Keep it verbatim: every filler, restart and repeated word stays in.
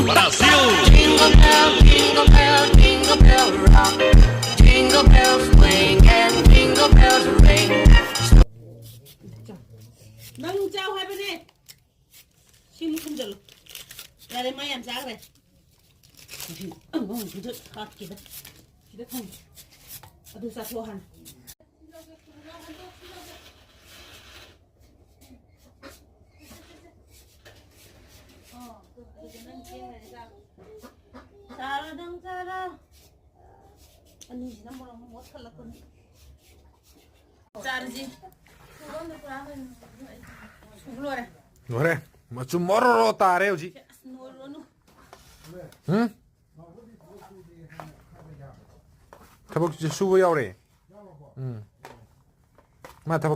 Brasil! Jingle bell, jingle bell, jingle bell rock. Jingle bells swing and jingle bells ring. ꯅꯪ ꯆꯥꯎ ꯍꯥꯏꯕꯅꯦ꯫ ꯁꯤꯃꯨꯛ ꯊꯝꯖꯜꯂꯨ꯫ ꯌꯥꯔꯦ, ꯃꯥ ꯌꯥꯝ ꯆꯥꯈ꯭ꯔꯦ꯫ ꯑꯃꯨꯛ ꯍꯥꯠꯀꯦꯗ꯫ ꯁꯤꯗ ꯊꯝꯒꯦ꯫ ꯑꯗꯨ ꯆꯥꯊꯣꯛ ꯍꯥꯟꯅ꯫ ꯆꯥꯔꯣ ꯅꯪ, ꯆꯥꯔꯣ꯫ ꯑꯅꯤꯁꯤꯅ ꯃꯔꯣꯝ ꯑꯃ ꯃꯣꯠꯁꯜꯂꯛꯄꯅꯤ꯫ ꯆꯥꯔꯁꯤ꯫ ꯁꯨꯕ ꯂꯣꯏꯔꯦ꯫ ꯂꯣꯏꯔꯦ꯫ ꯃꯆꯨꯝ ꯑꯣꯔꯣꯔꯣ ꯇꯥꯔꯦ ꯍꯧꯖꯤꯛ꯫ ꯑꯁ, ꯅꯣꯏꯔꯨꯔꯅꯨ꯫ ꯎꯝ? ꯊꯕꯛꯁꯦ ꯁꯨꯕ ꯌꯥꯎꯔꯦ꯫ ꯎꯝ꯫ ꯃꯥ ꯊꯕꯛ